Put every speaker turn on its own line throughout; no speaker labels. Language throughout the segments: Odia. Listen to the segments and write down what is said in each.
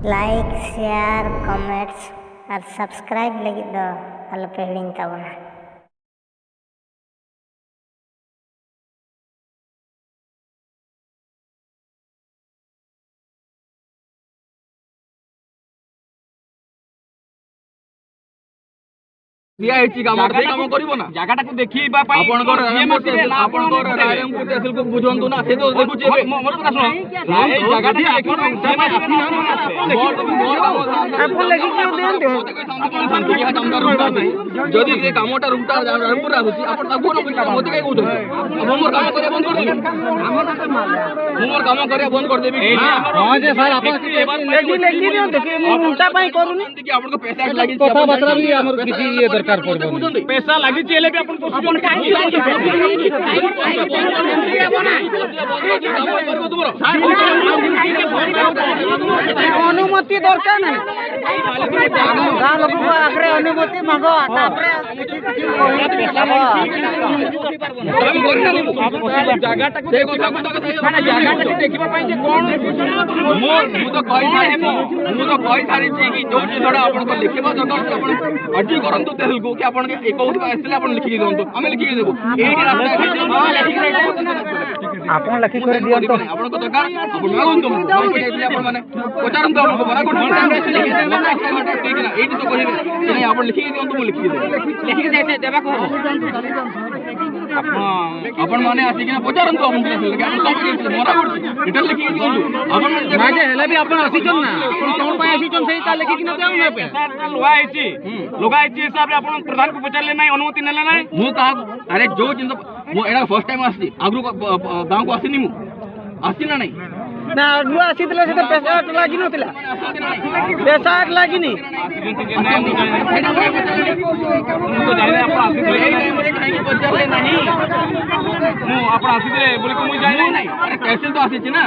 लाइक शेयर कमेंट्स और सब्सक्राइब लगी दो आलोपे हिड़िंग ताबना।
ଦିଆ ହେଇଛି କାମ, ସେଇ କାମ କରିବ ନା।
ଜାଗାଟାକୁ ଦେଖିବା ପାଇଁ
ଆପଣଙ୍କର ଆପଣଙ୍କର ରାଇରଙ୍ଗପୁର ତହସିଲକୁ ବୁଝନ୍ତୁ ନା, ସେ ତ ଦେଖୁଛି ଏବେ।
ମୋର କଥା ଶୁଣ, ଏଇ ଜାଗାଟା
ଆପଣ ଲେଖିକି ଦିଅନ୍ତୁ।
ଯଦି ସେ କାମଟା ରୁମଟା ରାଇରଙ୍ଗପୁରରେ ଆସୁଛି, ଆପଣ ତାକୁ ମତେ କାଇଁ କହୁଛନ୍ତି? ମୁଁ ମୋର କାମ କରିବା ବନ୍ଦ କରିଦେବି? ମୁଁ ମୋର କାମ କରିବା ବନ୍ଦ କରିଦେବି?
ହଁ ଯେ ସାର୍, ଆପଣ ଏଠି ଲେଖି ଦିଅନ୍ତୁ କି ମୁଁ ରୁମଟା ପାଇଁ କରୁନି।
ଆପଣଙ୍କ ପଇସା ଲାଗିଛି,
କଥାବାର୍ତ୍ତା ବି ଆମର କିଛି ଇଏ ଦରକାର ପଡ଼ିବନି।
ପଇସା ଲାଗିଛି ହେଲେ ବି ଆପଣ
ଅନୁମତି ଦରକାର ନାହିଁ। ଗାଁ ଲୋକଙ୍କ ଆଗରେ ଅନୁମତି ମାଗ, ତାପରେ କିଛି କିଛି
ଜାଗାଟାକୁ ଦେଖିବା ପାଇଁ ଯେ କଣ।
ମୁଁ ତ କହିସାରିଛି, ମୁଁ ତ କହିସାରିଛି କି ଯୋଉ ଜିନିଷଟା ଆପଣଙ୍କ ଲେଖିବା ଦରକାର, ଆପଣ ଅର୍ଜି କରନ୍ତୁ ତହସିଲକୁ କି ଆପଣ କୋଉଠି ଆସିଥିଲେ, ଆପଣ ଲେଖିକି ଦିଅନ୍ତୁ, ଆମେ ଲେଖିକି ଦେବୁ। ଏଇଠି ରାସ୍ତା
ଆପଣ ଲେଖିକରି ଦିଅନ୍ତୁ।
ଆପଣଙ୍କ ଦରକାର ଆପଣ ମାଗନ୍ତୁ, ଯାଇଥିଲେ ଆପଣ ମାନେ ପଚାରନ୍ତୁ, ଆପଣଙ୍କୁ ମନା କରୁଛୁ ଏଇଠି ତ କହିବେ ନାଇଁ, ଆପଣ ଲେଖିକି ଦିଅନ୍ତୁ, ମୁଁ ଲେଖିକି ଦେବି।
ଲେଖିକି ଦେବାକୁ ହବ।
ଆପଣ ମାନେ ଆସିକିନା ପଚାରନ୍ତୁ ଆପଣଙ୍କୁ ଆପଣ କଣ ପାଇଁ ମନା କରୁଛି, ଏଇଟା ଲେଖିକି ଦିଅନ୍ତୁ ଆପଣ।
ହେଲେ ବି ଆପଣ ଆସିଛନ୍ ନା, ଆପଣ କଣ ପାଇଁ ଆସିଛନ୍ ସେଇଟା ଲେଖିକିନା ଦେଉନ। ଏବେ
ଲଗା ହେଇଛି, ଲଗା ହେଇଛି ହିସାବରେ ଆପଣ ପ୍ରଧାନକୁ ପଚାରିଲେ ନାହିଁ, ଅନୁମତି ନେଲେ ନାହିଁ।
ମୁଁ କାହାକୁ, ଆରେ ଯୋଉ ଜିନିଷ ମୁଁ ଏଇଟା ଫାର୍ଷ୍ଟ ଟାଇମ୍ ଆସିଛି, ଆଗରୁ ଗାଁକୁ ଆସିନି। ମୁଁ ଆସିଛି ନା ନାଇଁ?
ନା, ଆଗରୁ ଆସିଥିଲେ, ସେଟା ପେସା ଲାଗିନଥିଲା, ପେସା ଲାଗିନି।
ପଚାରିଲେ ନାହିଁ
ମୁଁ ଆପଣ ଆସିଥିଲେ ବୋଲି ମୁଁ ଜାଣିନି।
ନାହିଁ, ଆରେ ତହସିଲ ତ ଆସିଛି ନା,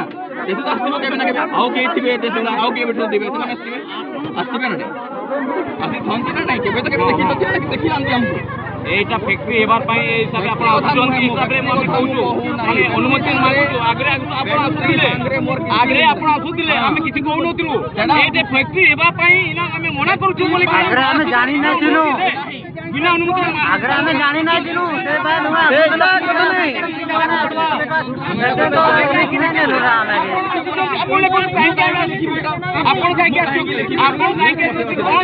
ତହସିଲ ତ ଆସିଥିବ କେବେ ନା କେବେ। ଆଉ କେହି ଥିବେ ତହସିଲ, ଆଉ କେହି ଥିବେ, ସେମାନେ ଆସିଥିବେ, ଆସିଥିବେ ନା ନାଇଁ? ଆସିଥାନ୍ତି ନା ନାଇଁ? କେବେ ତ କେବେ ଦେଖିଛନ୍ତି ନା ଦେଖିନାହାନ୍ତି ଆମକୁ?
ଏଇଟା ଫ୍ୟାକ୍ଟ୍ରି ହେବା ପାଇଁ ଏଇ ହିସାବରେ ଆପଣ ଆସୁଛନ୍ତି ହିସାବରେ ମୁଁ ଆମେ କହୁଛୁ, ମାନେ ଅନୁମତି ମାଗୁଛୁ। ଆଗରେ ଆପଣ ଆସୁଥିଲେ, ଆଗରେ ଆପଣ ଆସୁଥିଲେ, ଆମେ କିଛି କହୁନଥିଲୁ। ଏଇଟା ଫ୍ୟାକ୍ଟ୍ରି ହେବା ପାଇଁ ନା ଆମେ ମନା କରୁଛୁ ବୋଲି
ଆଗରେ ଆମେ ଜାଣି ନାଇଥିଲୁ।
ବିନା ଅନୁମତି
ଆଗରେ ଆମେ ଜାଣି ନାଇଥିଲୁ, ସେ ପାଇଁ ନୁହେଁ।
ଆପଣ କାହିଁକି ଆସୁଛନ୍ତି? ଆପଣ କାହିଁକି ଆସୁଛନ୍ତି? କଣ